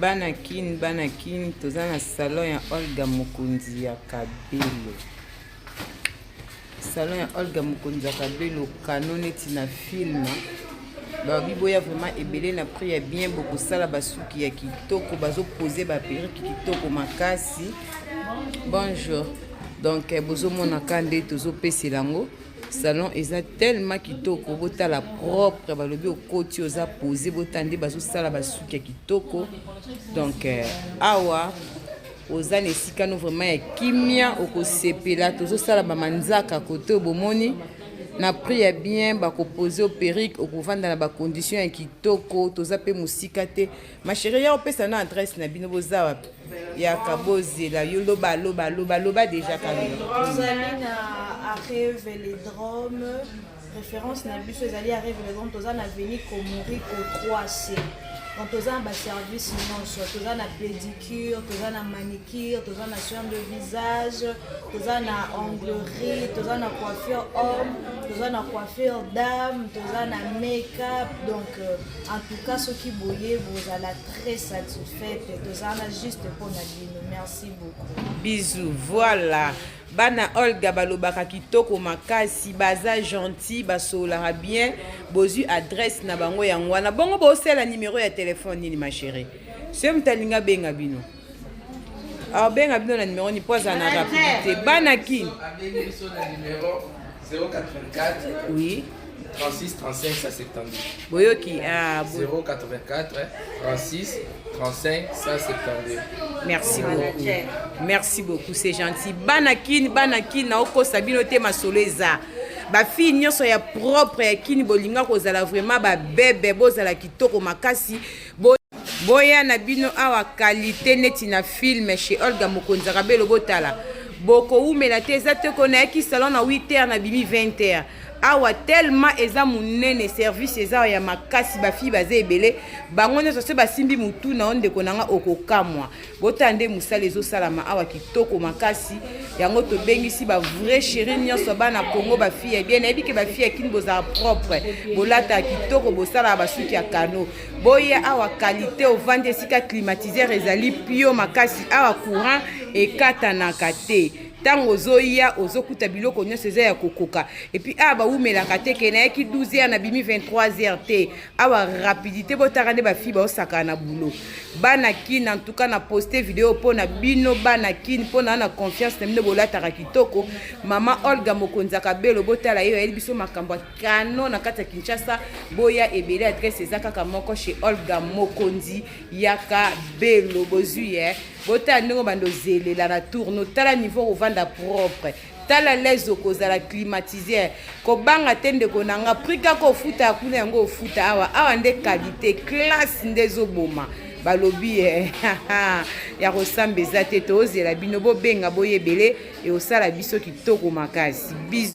Bana kin bana kin toza na salon ya Olga mokonzi ya kabelo salon ya Olga mokonzi ya kabelo kano neti na film babi boya vraiment ebele na prix ya bien bokosala basuki ya kitoko bazopose baperike kitoko makasi bonjour donc eh, bozomona ka nde tozopesela yango Salon eza tellement kitoko, botala propre, balobi okoti oza pose, botala nde bazosala basuki ya kitoko. Donc euh, awa oza na esika no vraiment ya kimia, okosepela. Tozosala bamanzaka kote oyo bomoni na prix ya bien, bakopose yo perruque, okovanda na bacondition ya kitoko. Toza mpe mosika te. Ma chérie, ya opesa na adresse na bino, boza wapi? Yaka bozela yo loba loba loba loba deja kalunga. Tozali na arrêt Velodrome, référence na biso ezali arrêt Velodrome, toza na avenue Komoriko 3C. Donc toza na ba service nyonso, toza na pédicure, toza na manicure, toza na soin de visage, toza na onglerie, toza na coiffure homme, toza na coiffure dame, toza na make-up. Donc euh, en tout cas soki boye bozala très satisfaite, toza na juste mpo na bino. Merci beaucoup. Bisous. Voilà. Bana Olga balobaka kitoko makasi, baza gentil, basololaka bien. Bozwi adresse na bango yango wana. Bongo bosala numero ya telefone nini ma chérie? Soki moto alingi abenga bino. Abenga bino na numero ni po azala na rapidité. Bana kin. Abengi biso na numero 084 Oui. 36 35 172. Boyoki ah, 084 36 35 172. Merci beaucoup. Merci beaucoup, c'est gentil. Bana kin, bana kin, na okosa bino te masolo eza. Ba fille nyonso ya propre ya kin bolinga kozala vraiment ba bebe, bozala kitoko makasi. Bo boya na bino awa qualité neti na film chez Olga Mokonzi Rabelo botala. Bokowumela te eza te ko nayaki salon na 8h na bimi 20h. Awa tellement eza munene service eza ya makasi ba fille baza ebele bango nyonso se basimbi mutu na yo ndeko na nga okokamwa. Botala nde mosala ezosalama awa kitoko makasi yango tobengisi ba vrai chérie nyonso bana Congo ba fille ya bien nayebi ke ba fille ya kini bozala propre bolataka kitoko bosalaka basuki ya kano boya awa qualité ovandi esika climatiseur ezali pio makasi awa courant ekatanaka te ntango ozoya ozokuta biloko nyonso eza ya kokoka epuis awa bawumelaka te ke nayaki 12 heures nabimi 23 heures te awa rapidité botaka nde bafille baosakana na boulot bana kin en tout cas na poste video mpo na bino bana kin mpo na na confiance na bino bolataka kitoko mama olga mokonzi akabelo botala ye ayeli biso makambo ya kano na kati ya kinshasa boya ebele adresse eza kaka moko chez olga mokonzi yaka belo bozwi ye botala ndenge obanda ozelela na tourno tala niveau kovanda propre tala lese okozala climatiser kobanga te ndeko na nga prix kaka ofuta kuna yango ofuta awa awa nde qualité classe nde ezoboma balobi eh, ya kosamba eza te tozela bino bobenga boyebele ekosala biso kitoko makasi bisous.